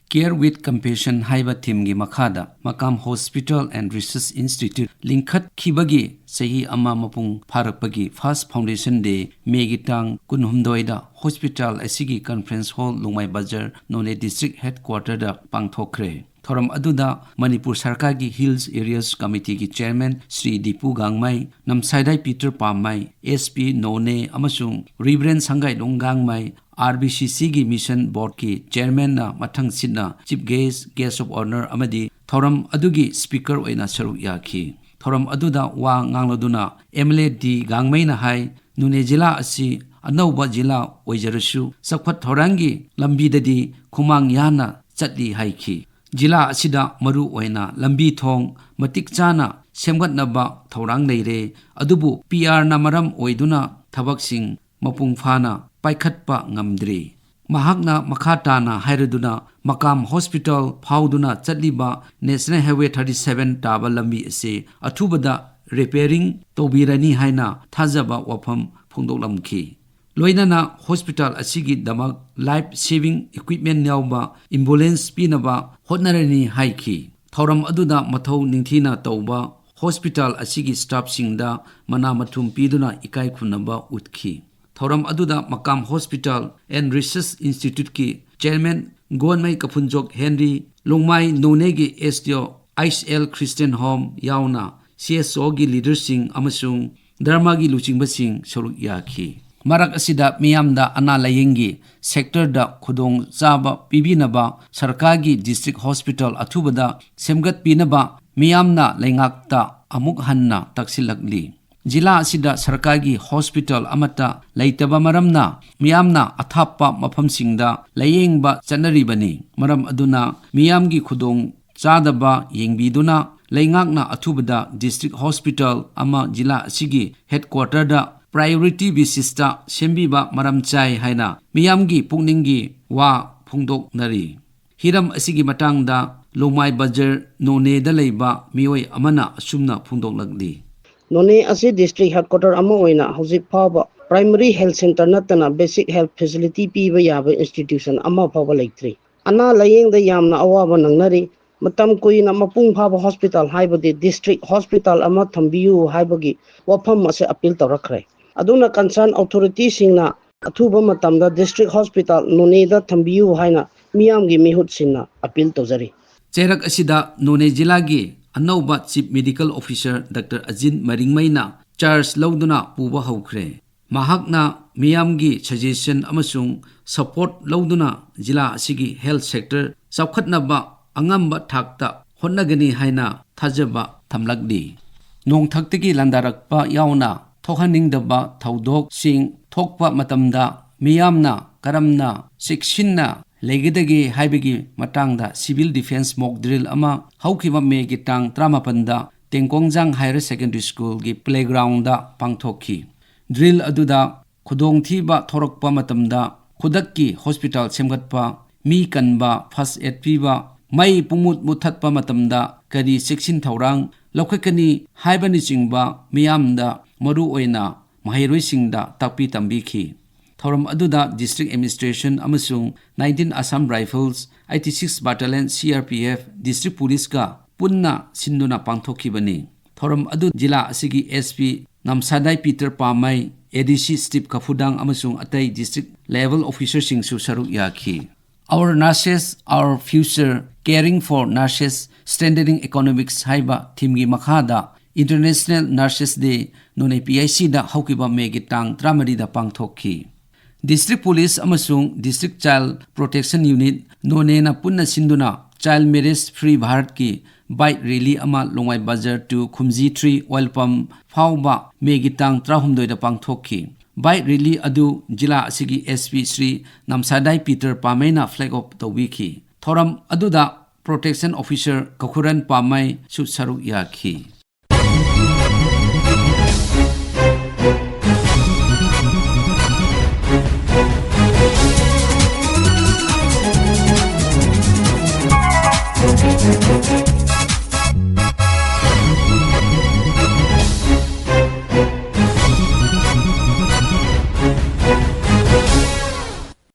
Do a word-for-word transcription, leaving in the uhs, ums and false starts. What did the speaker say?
Care with Compassion ꯍꯥꯏꯕ themeꯒꯤ ꯃꯈꯥꯗ Makam Hospital and Research Institute ꯂꯤꯡꯈꯠꯈꯤꯕꯒꯤ ꯆꯍꯤ ꯑꯃ ꯃꯄꯨꯡ ꯐꯥꯔꯛꯄꯒꯤ first Foundation Day Mayꯒꯤ ꯇꯥꯡ ꯀꯨꯟꯍꯨꯝꯗꯣꯏꯗ hospital ꯑꯁꯤꯒꯤ conference hall ꯂꯣꯡꯃꯥꯏ ꯕꯖꯥꯔ ꯅꯣꯅꯦ district headquarterꯗ ꯄꯥꯡꯊꯣꯛꯈ꯭ꯔꯦ꯫ ꯊꯧꯔꯝ ꯑꯗꯨꯗ ꯃꯅꯤꯄꯨꯔ ꯁꯔꯀꯥꯔꯒꯤ Hills Areas Committeeꯒꯤ chairman Shri Dipu Gangmei, Namsaidai Peter Pammei, S P ꯅꯣꯅꯦ ꯑꯃꯁꯨꯡ Reverend ꯁꯪꯒꯥꯏꯂꯣꯡ ꯒꯥꯡꯃꯩ, R B C Cꯒꯤ Mission Boardꯀꯤ chairmanꯅ ꯃꯊꯪ ꯁꯤꯠꯅ chief guest, guest of honour ꯑꯃꯗꯤ ꯊꯧꯔꯝ ꯑꯗꯨꯒꯤ speaker ꯑꯣꯏꯅ ꯁꯔꯨꯛ ꯌꯥꯈꯤ꯫ ꯊꯧꯔꯝ ꯑꯗꯨꯗ ꯋꯥ ꯉꯥꯡꯂꯗꯨꯅ M L A ꯗꯤ ꯒꯥꯡꯃꯩꯅ ꯍꯥꯏ, ꯅꯣꯅꯦ ꯖꯤꯂꯥ ꯑꯁꯤ ꯑꯅꯧꯕ ꯖꯤꯂꯥ ꯑꯣꯏꯖꯔꯁꯨ ꯆꯥꯎꯈꯠ ꯊꯧꯔꯥꯡꯒꯤ ꯂꯝꯕꯤꯗꯗꯤ ꯈꯨꯃꯥꯡ ꯌꯥꯟꯅ ꯆꯠꯂꯤ ꯍꯥꯏꯈꯤ꯫ ꯖꯤꯂꯥ ꯑꯁꯤꯗ ꯃꯔꯨ ꯑꯣꯏꯅ ꯂꯝꯕꯤ ꯊꯣꯡ ꯃꯇꯤꯛ ꯆꯥꯅ ꯁꯦꯝꯒꯠꯅꯕ ꯊꯧꯔꯥꯡ ꯂꯩꯔꯦ, ꯑꯗꯨꯕꯨ P Rꯅ ꯃꯔꯝ ꯑꯣꯏꯗꯨꯅ ꯊꯕꯛꯁꯤꯡ ꯃꯄꯨꯡ ꯐꯥꯅ ꯄꯥꯏꯈꯠꯄ ꯉꯝꯗ꯭ꯔꯤ꯫ ꯃꯍꯥꯛꯅ ꯃꯈꯥ ꯇꯥꯅ ꯍꯥꯏꯔꯗꯨꯅ, ꯃꯀꯥꯝ hospital ꯐꯥꯎꯗꯨꯅ ꯆꯠꯂꯤꯕ National Highway thirty seven ꯇꯥꯕ ꯂꯝꯕꯤ ꯑꯁꯤ ꯑꯊꯨꯕꯗ repairing ꯇꯧꯕꯤꯔꯅꯤ ꯍꯥꯏꯅ ꯊꯥꯖꯕ ꯋꯥꯐꯝ ꯐꯣꯡꯗꯣꯛꯂꯝꯈꯤ꯫ ꯂꯣꯏꯅꯅ hospital ꯑꯁꯤꯒꯤꯗꯃꯛ life saving equipment ꯌꯥꯎꯕ ambulance ꯄꯤꯅꯕ ꯍꯣꯠꯅꯔꯅꯤ ꯍꯥꯏꯈꯤ꯫ ꯊꯧꯔꯝ ꯑꯗꯨꯗ ꯃꯊꯧ ꯅꯤꯡꯊꯤꯅ ꯇꯧꯕ hospital ꯑꯁꯤꯒꯤ staffꯁꯤꯡꯗ ꯃꯅꯥ ꯃꯊꯨꯝ ꯄꯤꯗꯨꯅ ꯏꯀꯥꯏ ꯈꯨꯝꯅꯕ ꯎꯠꯈꯤ꯫ ꯊꯧꯔꯝ ꯑꯗꯨꯗ ꯃꯀꯥꯝ Hospital and Research Instituteꯀꯤ chairman ꯒꯣꯟꯃꯩ ꯀꯐꯨꯟꯖꯣꯛ ꯍꯦꯟꯔꯤ, ꯂꯣꯡꯃꯥꯏ ꯅꯣꯅꯦꯒꯤ S D O, H L Christian Home ꯌꯥꯎꯅ C S Oꯒꯤ leaderꯁꯤꯡ ꯑꯃꯁꯨꯡ ꯙꯔꯃꯒꯤ ꯂꯨꯆꯤꯡꯕꯁꯤꯡ ꯁꯔꯨꯛ ꯌꯥꯈꯤ꯫ ꯃꯔꯛ ꯑꯁꯤꯗ ꯃꯤꯌꯥꯝꯗ ꯑꯅꯥ ꯂꯥꯌꯦꯡꯒꯤ sectorꯗ ꯈꯨꯗꯣꯡ ꯆꯥꯕ ꯄꯤꯕꯤꯅꯕ ꯁꯔꯀꯥꯔꯒꯤ district hospital ꯑꯊꯨꯕꯗ ꯁꯦꯝꯒꯠꯄꯤꯅꯕ ꯃꯤꯌꯥꯝꯅ ꯂꯩꯉꯥꯛꯇ ꯑꯃꯨꯛ ꯍꯟꯅ ꯇꯛꯁꯤꯜꯂꯛꯂꯤ꯫ ꯖꯤꯂꯥ ꯑꯁꯤꯗ ꯁꯔꯀꯥꯔꯒꯤ hospital ꯑꯃꯠꯇ ꯂꯩꯇꯕ ꯃꯔꯝꯅ ꯃꯤꯌꯥꯝꯅ ꯑꯊꯥꯞꯄ ꯃꯐꯝꯁꯤꯡꯗ ꯂꯥꯌꯦꯡꯕ ꯆꯠꯅꯔꯤꯕꯅꯤ꯫ ꯃꯔꯝ ꯑꯗꯨꯅ ꯃꯤꯌꯥꯝꯒꯤ ꯈꯨꯗꯣꯡ ꯆꯥꯗꯕ ꯌꯦꯡꯕꯤꯗꯨꯅ ꯂꯩꯉꯥꯛꯅ ꯑꯊꯨꯕꯗ district hospital ꯑꯃ ꯖꯤꯂꯥ ꯑꯁꯤꯒꯤ headquarterꯗ priority basisꯇ ꯁꯦꯝꯕꯤꯕ ꯃꯔꯝ ꯆꯥꯏ ꯍꯥꯏꯅ ꯃꯤꯌꯥꯝꯒꯤ ꯄꯨꯛꯅꯤꯡꯒꯤ ꯋꯥ ꯐꯣꯡꯗꯣꯛꯅꯔꯤ꯫ ꯍꯤꯔꯝ ꯑꯁꯤꯒꯤ ꯃꯇꯥꯡꯗ ꯂꯣꯡꯃꯥꯏ ꯕꯖꯥꯔ ꯅꯣꯅꯦꯗ ꯂꯩꯕ ꯃꯤꯑꯣꯏ ꯑꯃꯅ ꯑꯁꯨꯝꯅ ꯐꯣꯡꯗꯣꯛꯂꯛꯂꯤ꯫ ꯅꯣꯅꯦ ꯑꯁꯤ district headquarter ꯑꯃ ꯑꯣꯏꯅ ꯍꯧꯖꯤꯛ ꯐꯥꯎꯕ primary health centre ꯅꯠꯇꯅ basic health facility ꯄꯤꯕ ꯌꯥꯕ institution ꯑꯃ ꯐꯥꯎꯕ ꯂꯩꯇ꯭ꯔꯤ꯫ ꯑꯅꯥ ꯂꯥꯌꯦꯡꯗ ꯌꯥꯝꯅ ꯑꯋꯥꯕ ꯅꯪꯅꯔꯤ꯫ ꯃꯇꯝ ꯀꯨꯏꯅ ꯃꯄꯨꯡ ꯐꯥꯕ ꯍꯣꯁꯄꯤꯇꯥꯜ ꯍꯥꯏꯕꯗꯤ ꯗꯤꯁꯇ꯭ꯔꯤꯛ ꯍꯣꯁꯄꯤꯇꯥꯜ ꯑꯃ ꯊꯝꯕꯤꯌꯨ ꯍꯥꯏꯕꯒꯤ ꯋꯥꯐꯝ ꯑꯁꯤ ꯑꯄꯤꯜ ꯇꯧꯔꯛꯈ꯭ꯔꯦ꯫ ꯑꯗꯨꯅ ꯀꯟꯁꯔꯟ ꯑꯣꯊꯣꯔꯤꯇꯤꯁꯤꯡꯅ ꯑꯊꯨꯕ ꯃꯇꯝꯗ ꯗꯤꯁꯇ꯭ꯔꯤꯛ ꯍꯣꯁꯄꯤꯇꯥꯜ ꯅꯣꯅꯦꯗ ꯊꯝꯕꯤꯌꯨ ꯍꯥꯏꯅ ꯃꯤꯌꯥꯝꯒꯤ ꯃꯤꯍꯨꯠꯁꯤꯡꯅ ꯑꯄꯤꯜ ꯇꯧꯖꯔꯤ꯫ ꯆꯩꯔꯛ ꯑꯁꯤꯗ ꯅꯣꯅꯦ ꯖꯤꯂꯥꯒꯤ ꯑꯅꯧꯕ chief medical officer doctor Ajin ꯃꯔꯤꯡꯃꯩꯅ ꯆꯥꯔꯖ ꯂꯧꯗꯨꯅ ꯄꯨꯕ ꯍꯧꯈ꯭ꯔꯦ꯫ ꯃꯍꯥꯛꯅ ꯃꯤꯌꯥꯝꯒꯤ ꯁꯖꯦꯁꯟ ꯑꯃꯁꯨꯡ ꯁꯄꯣꯔꯠ ꯂꯧꯗꯨꯅ ꯖꯤꯂꯥ ꯑꯁꯤꯒꯤ ꯍꯦꯜꯊ ꯁꯦꯛꯇꯔ ꯆꯥꯎꯈꯠꯅꯕ ꯑꯉꯝꯕ ꯊꯥꯛꯇ ꯍꯣꯠꯅꯒꯅꯤ ꯍꯥꯏꯅ ꯊꯥꯖꯕ ꯊꯝꯂꯛꯂꯤ꯫ ꯅꯣꯡꯊꯛꯇꯒꯤ ꯂꯥꯟꯗꯥꯔꯛꯄ ꯌꯥꯎꯅ ꯊꯣꯛꯍꯟꯅꯤꯡꯗꯕ ꯊꯧꯗꯣꯛꯁꯤꯡ ꯊꯣꯛꯄ ꯃꯇꯝꯗ ꯃꯤꯌꯥꯝꯅ ꯀꯔꯝꯅ ꯆꯦꯛꯁꯤꯟꯅ ꯂꯩꯒꯗꯒꯦ ꯍꯥꯏꯕꯒꯤ ꯃꯇꯥꯡꯗ ꯁꯤꯚꯤꯜ ꯗꯤꯐꯦꯟꯁ ꯃꯣꯛ ꯗ꯭ꯔꯤꯜ ꯑꯃ ꯍꯧꯈꯤꯕ ꯃꯦꯒꯤ ꯇꯥꯡ ꯇꯔꯥꯃꯥꯄꯟꯗ ꯇꯦꯡꯀꯣꯡꯖꯥꯡ ꯍꯥꯌꯔ ꯁꯦꯀꯦꯟꯗꯔꯤ ꯁ꯭ꯀꯨꯜꯒꯤ ꯄ꯭ꯂꯦꯒ꯭ꯔꯥꯎꯟꯗ ꯄꯥꯡꯊꯣꯛꯈꯤ꯫ ꯗ꯭ꯔꯤꯜ ꯑꯗꯨꯗ ꯈꯨꯗꯣꯡꯊꯤꯕ ꯊꯣꯔꯛꯄ ꯃꯇꯝꯗ ꯈꯨꯗꯛꯀꯤ ꯍꯣꯁꯄꯤꯇꯥꯜ ꯁꯦꯝꯒꯠꯄ, ꯃꯤ ꯀꯟꯕ, ꯐꯥꯔꯁ ꯑꯦꯗ ꯄꯤꯕ, ꯃꯩ ꯄꯨꯡꯃꯨꯠ ꯃꯨꯠꯊꯠꯄ ꯃꯇꯝꯗ ꯀꯔꯤ ꯆꯦꯛꯁꯤꯟ ꯊꯧꯔꯥꯡ ꯂꯧꯈꯠꯀꯅꯤ ꯍꯥꯏꯕꯅꯆꯤꯡꯕ ꯃꯤꯌꯥꯝꯗ ꯃꯔꯨꯑꯣꯏꯅ ꯃꯍꯩꯔꯣꯏꯁꯤꯡꯗ ꯇꯥꯛꯄꯤ ꯇꯝꯕꯤꯈꯤ꯫ ꯊꯧꯔꯝ ꯑꯗꯨꯗ ꯗꯤꯁꯇ꯭ꯔꯤꯛ ꯑꯦꯗꯃꯤꯅꯤꯁꯇ꯭ꯔꯦꯁꯟ ꯑꯃꯁꯨꯡ nineteen Assam rifles, eighty six battalion C R P F, district ꯄꯨꯂꯤꯁꯀ ꯄꯨꯟꯅ ꯁꯤꯟꯗꯨꯅ ꯄꯥꯡꯊꯣꯛꯈꯤꯕꯅꯤ꯫ ꯊꯧꯔꯝ ꯑꯗꯨ ꯖꯤꯂꯥ ꯑꯁꯤꯒꯤ ꯑꯦꯁ ꯄꯤ ꯅꯝꯁꯥꯗꯥꯏ ꯄꯤꯇꯔ ꯄꯥꯃꯩ, ꯑꯦ ꯗꯤ ꯁꯤ ꯁ꯭ꯇꯤꯞ ꯀꯐꯨꯗꯥꯡ ꯑꯃꯁꯨꯡ ꯑꯇꯩ ꯗꯤꯁꯇ꯭ꯔꯤꯛ ꯂꯦꯚꯦꯜ ꯑꯣꯐꯤꯁꯔꯁꯤꯡꯁꯨ ꯁꯔꯨꯛ ꯌꯥꯈꯤ꯫ Our Nurses, Our Future, Caring for Nurses, Strengthening Economics ꯍꯥꯏꯕ ꯊꯤꯝꯒꯤ ꯃꯈꯥꯗ ꯏꯟꯇꯔꯅꯦꯁꯅꯦꯜ ꯅꯔꯁꯦꯁ ꯗꯦ ꯅꯣꯅꯦ ꯄꯤ ꯑꯩꯆ ꯁꯤꯗ ꯍꯧꯈꯤꯕ ꯃꯦꯒꯤ ꯇꯥꯡ ꯇꯔꯥꯃꯔꯤꯗ ꯄꯥꯡꯊꯣꯛꯈꯤ꯫ ꯗꯤꯁꯇ꯭ꯔꯤꯛ ꯄꯨꯂꯤꯁ ꯑꯃꯁꯨꯡ ꯗꯤꯁꯇ꯭ꯔꯤꯛ ꯆꯥꯏꯜ ꯄ꯭ꯔꯣꯇꯦꯛꯁꯟ ꯌꯨꯅꯤꯠ ꯅꯣꯅꯦꯅ ꯄꯨꯟꯅ ꯁꯤꯟꯗꯨꯅ ꯆꯥꯏꯜ ꯃꯦꯔꯦꯖ ꯐ꯭ꯔꯤ ꯚꯥꯔꯠꯀꯤ ꯕꯥꯏꯛ ꯔꯦꯂꯤ ꯑꯃ ꯂꯣꯡꯉꯥꯏ ꯕꯖꯥꯔ to ꯈꯨꯝꯖꯤ ꯊ꯭ꯔꯤ ꯑꯣꯏꯜ ꯄꯝ ꯐꯥꯎꯕ ꯃꯦꯒꯤ ꯇꯥꯡ ꯇꯔꯥꯍꯨꯝꯗꯣꯏꯗ ꯄꯥꯡꯊꯣꯛꯈꯤ꯫ ꯕꯥꯏꯛ ꯔꯦꯂꯤ ꯑꯗꯨ ꯖꯤꯂꯥ ꯑꯁꯤꯒꯤ S P Shri Namsadai Peter ꯄꯥꯃꯩꯅ ꯐ꯭ꯂꯦꯒ ꯑꯣꯐ ꯇꯧꯕꯤꯈꯤ꯫ ꯊꯧꯔꯝ ꯑꯗꯨꯗ ꯄ꯭ꯔꯣꯇꯦꯛꯁꯟ ꯑꯣꯐꯤꯁꯔ ꯀꯈꯨꯔꯟ ꯄꯥꯃꯩꯁꯨ ꯁꯔꯨꯛ ꯌꯥꯈꯤ꯫